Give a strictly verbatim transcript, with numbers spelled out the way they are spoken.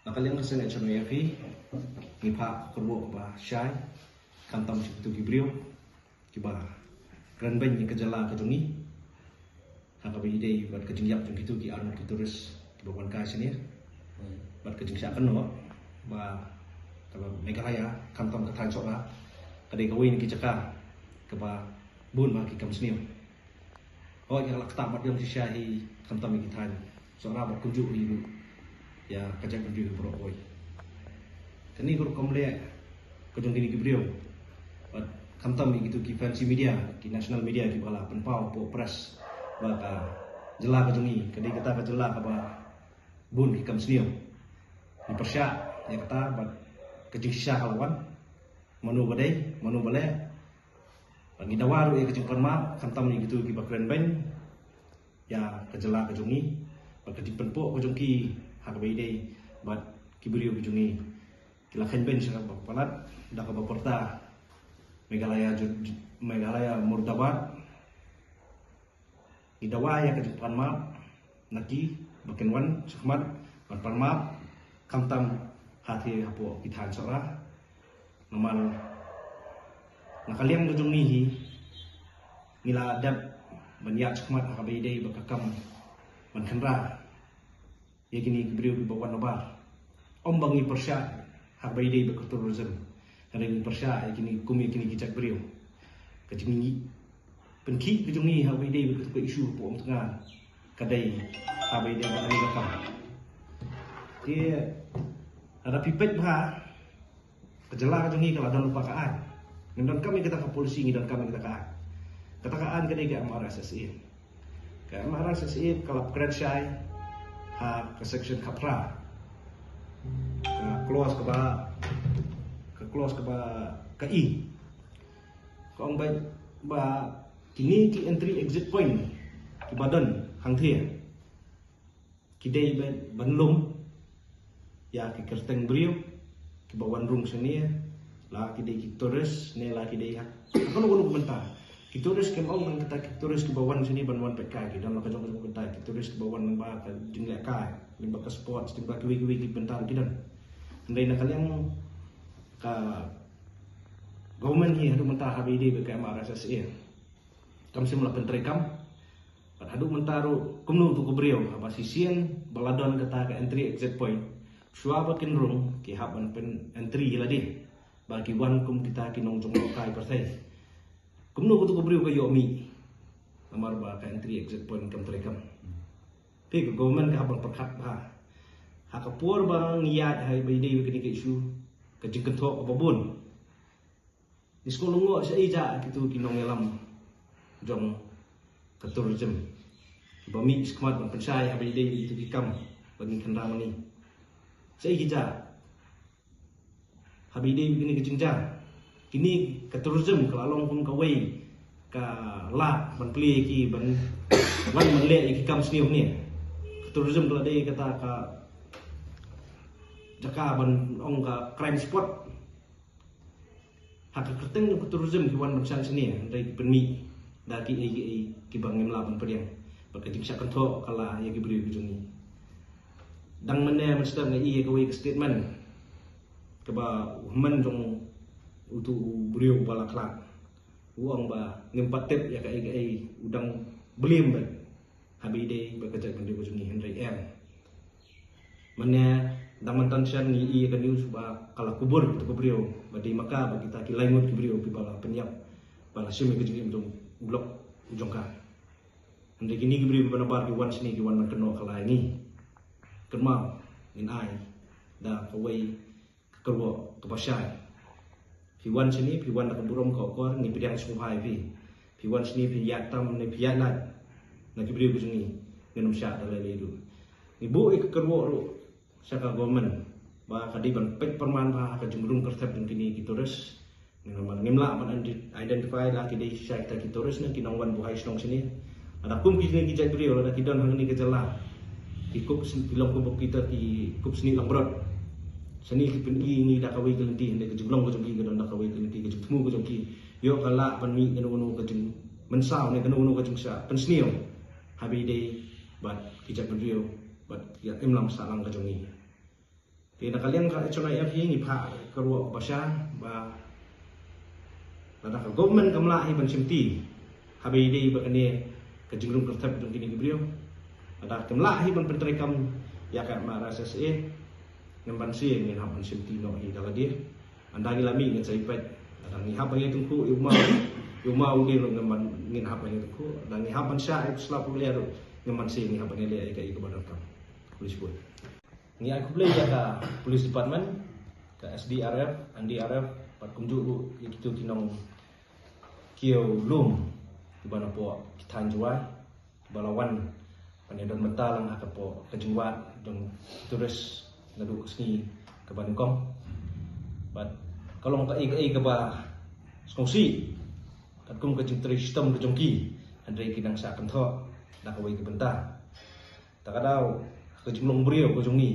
Na ka liang ka seng H N O F hi, ngi phah ka kyrwoh kaba shai, khamtam sha kito ki briew kiba kren beiñ ïa ka jylla ka jong ngi ha kaba ïadei bad ka jingïap jong kito ki arngut ki tourist kiba wan kai shane, bad ka jingshah kynnoh ba kaba Meghalaya, khamtam ka thaiñ Sohra, ka dei kawei na ki jaka kaba bun bha ki kam sniew. Hooid, nga la ktah mat ïa u shisha hi, khamtam ïa ki thaiñ Sohra bad kumjuh hi ruh ïa ka jaitbynriew baroh kawei. Kane ka rukom leh ka jong kine ki briew, bad khamtam ïa kito ki fancy media, ki national media kiba la pynpaw hapoh press ba ka jylla ka jong ngi ka dei kata ka jylla kaba bun ki kam sniew. Ngi pyrshah ïa kata bad ka jingshisha ka la wan. Mano ba dei, mano ba leh? Ba ngi dawa ruh ïa ka jingpanmap, khamtam ïa kito kiba kren beiñ ïa ka jylla ka jong ngi, bad ka jingpynpoh ka jong ki ha kaba ïadei bad ki briew ka jong ngi. Ki la kheiñ beiñ sha kaba palat da kaba pyrta Meghalaya Jur-, Meghalaya Murdabad. Ngi dawa ïa ka jingpanmap na ki ba kin wan shakhmat ban panmap, khamtam ha ki hapoh ki thaiñ Sohra. Namar na ka liang ka jong ngi hi, ngi la dep ban ïaid shakhmat ha kaba ïadei bad ka kam ban kynrah ïa kine ki briew kiba wan nabar. Ym ba ngi pyrshah ha kaba ïadei bad ka tourism, hynrei ngi pyrshah ïa kine, kum ïa kine ki jait briew. Ka jingpynkhih ka jong ngi ha kaba ïadei bad ka issue hapoh Umtnga ka dei ha kaba ïadei bad kane ka kam. Te lada phi peit bha, ka jylla ka jong ngi ka la don lypa ka aiñ. Ngi donkam ïa kata ka policy, ngi donkam ïa kata ka aiñ. Kata ka aiñ ka dei ka M R S S A. Ka M R S S A ka la pynkhreh shai ha ka section khatphra, ka clause kaba, ka clause kaba, ka E. Ka ong ba, ba kine ki entry exit point kiba don hangthie ki dei ban, ban lum ïa ki kyrteng briew kiba wan rung shane, la ki dei ki tourist ne la ki dei ha kano kano ka bynta. Ki tourist kim ong tang kata ki tourist kiba wan shane ban wan peit kai, ki don la ka jong ka jong ka bynta. Ki tourist kiba wan lyngba ka jingleh kai, lyngba ka sports, lyngba kiwei kiwei ki bynta ruh ki don. Hynrei na ka liang ka government hi haduh mynta ha kaba ïadei bad ka M R S S A, kam shym la pyntreikam. Bad haduh mynta ruh kumno tu ka briew, haba shisien ba la don kata ka entry exit point, shuwa ba kin rung ki hap ban pyn entry ïa lade ba ki wan kum kita ki nongjngohkai pyrthei. Kumno tu ka briew ka ïoh mih, namar ba ka entry exit point kam treikam. Te ka government ka hap ban pyrkhat bha. Ha ka por ba ngi ïaid ha kaba ïadei bad kane ka issue, ka jingkynthoh kaba bun. Ngi sngewlyngngoh shaei jia kito ki nongïalam jong ka tourism kiba mih shakhmat ban pynshai ha kaba ïadei bad kito ki kam ba ngi kynrah ma ngi. Shaei ki jia ha kaba ïadei bad kine ki jingjia. Kine, ka tourism ka la long kum kawei ka lad ban plie ïa ki ban wan ban leh ïa ki kam sniew ne. Ka tourism ka la dei kata ka jaka ban ong ka crime spot. Ha ka kyrteng jong ka tourism ki wan ban shang shane, hynrei ki pynmih da kiei kiei kiba ngim lah ban pdiang. Bad ka jingshah kynthoh ka la ïa ki briew ki jong ngi. Dang mynne mynstep nga ïohi ïa kawei ka statement kaba u hynmen jong utu u briew ba la khlad u ong ba ngim pat tip ïa kaei kaei, u dang blame beit ha kaba ïadei bad ka jaitbynriew ka jong ngi, hynrei em. Mynne dang mynta shen ngi ïohi ïa ka news ba ka la kubur kito ki briew ba dei ma ka bad kita ki lai ngut ki briew kiba la pynïap ba la shim ïa ka jingim jong u lok jong ka. Hynrei kine ki briew kiba nabar ki wan shane ki wan ban kynnoh ka la ïa ngi. Kynmaw, ngin ai da kawei ka kyrwoh kaba shai. Phi wan shane, phi wan da ka burom ka akor, ngi pdiang sngewbha ïa phi. Phi wan shane, phi ïaid tam ne phi ïaid lait na ki briew ki jong ngi, ngin ym shah da lei lei ruh. Ngi buh ïa ka kyrwoh ruh sha ka government ba ka dei ban peit pyrman bha ha ka jingrung kyrthep jong kine ki tourist. Ngim lah ban, ngim lah ban ident-, identify la ki dei shisha kita ki tourist ne ki nongwan buhai shnong shane. Lada kum kine ki jait briew lada ki don hangne ka jylla, ki kup sn-, ki long kum kita ki kup snieh langbrot. Shane ki pyni ïa ngi da kawei ka lynti, hynrei ka jinglong ka jong ki ka don da kawei ka lynti, ka jingthmu ka jong ki ïoh ka lah ban mih kano kano ka jingmynsaw ne kano kano ka jingshah pynsniew ha kaba ïadei bad ki jaitbynriew bad ki imlang sahlang ka jong ngi. Te na ka liang ka H N I F hi ngi phah ka ruh ba sha ba lada ka government kam lah hi ban shimti haba ïadei bad kane ka jingrung kyrthep jong kine ki briew. Lada kam lah hi ban pyntreikam ïa ka M R S S A, ngam banse ngin hap ban shimti noh hi da lade. Ynda ngi la mih ngin sa ïa peit. Lada ngi hap ban ïatyngkhuh ïa u maw, ïa u maw u dei ruh ngam ban, ngin hap ban ïatyngkhuh. Lada ngi hap ban shah ïa u slap u leh ruh ngam banse ngi hap ban ïaleh ïa kaei kaba donkam. Khublei shibun. Ngi ai khublei ïa ka Police Department, ka S D R F, N D R F, bad kumjuh ruh ïa kito ki nongkiew lum kiba napoh ki thaiñ Jowai ba la wan ban ïadon bynta lang ha ka poh ka jingwad jong ki tourist naduh ka sngi kaba nyngkong. Bad ka long kaei kaei kaba sngewsih katkum ka jingtrei shitom ka jong ki, hynrei ki dang shah kynthoh da kawei ka bynta. Ta ka daw ka jinglong briew ka jong ngi